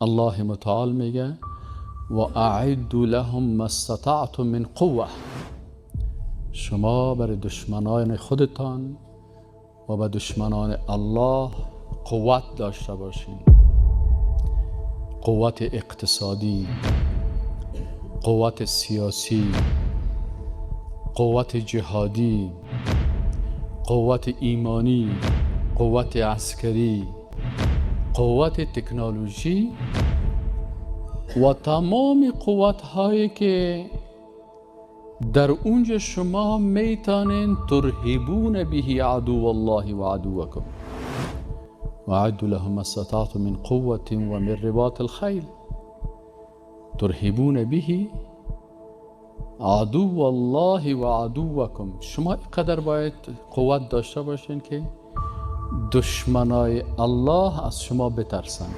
الله متعال میگه و اعدوا لهم ما استطعتم من قوة. شما بر دشمنان خودتان و به دشمنان الله قوت داشته باشین، قوت اقتصادی، قوت سیاسی، قوت جهادی، قوت ایمانی، قوت عسکری، قوت تکنولوژی و تمام قوت هایی که در اونجا شما میتانین ترهبون به عدو الله و عدوکم و اعدوا لهم ما استطعتم من قوة و من رباط الخیل ترهبون به عدو الله و عدوکم. شما اینقدر باید قوت داشته باشین که دشمنای الله از شما بترسن.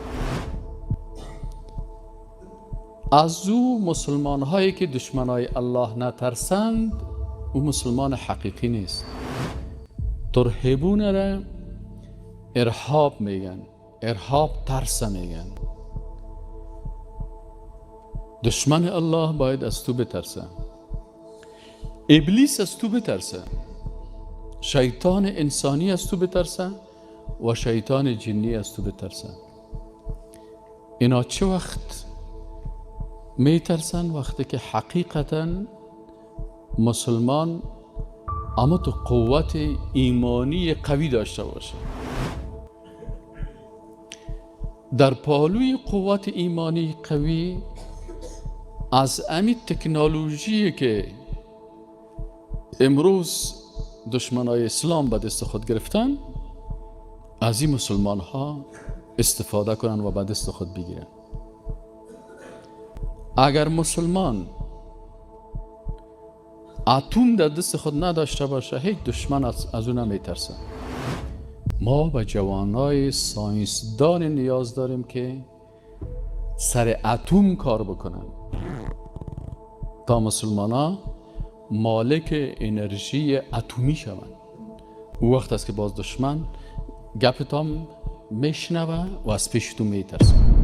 از او مسلمان هایی که دشمنای الله نترسند او مسلمان حقیقی نیست. ترهبون را ارهاب میگن، ارهاب ترس میگن. دشمن الله باید از تو بترسه، ابلیس از تو بترسه، شیطان انسانی از تو بترسه و شیطان جنی از تو بترسه. اینا چه وقت میترسن؟ وقتی که حقیقتا مسلمان اما تو قوت ایمانی قوی داشته باشه. در پالوی قوت ایمانی قوی از امی تکنولوژی که امروز دشمنای اسلام به دست خود گرفتن، از این مسلمان ها استفاده کنن و به دست خود بگیرن. اگر مسلمان اتم در دست خود نداشته باشه، هیچ دشمن از او نمیترسه. ما به جوانای ساینسدان نیاز داریم که سر اتم کار بکنن تا مسلمان ها مالک انرژی اتمی شوند. او وقت است که باز دشمن گپتام میشنوه و از پیش تو میترسه.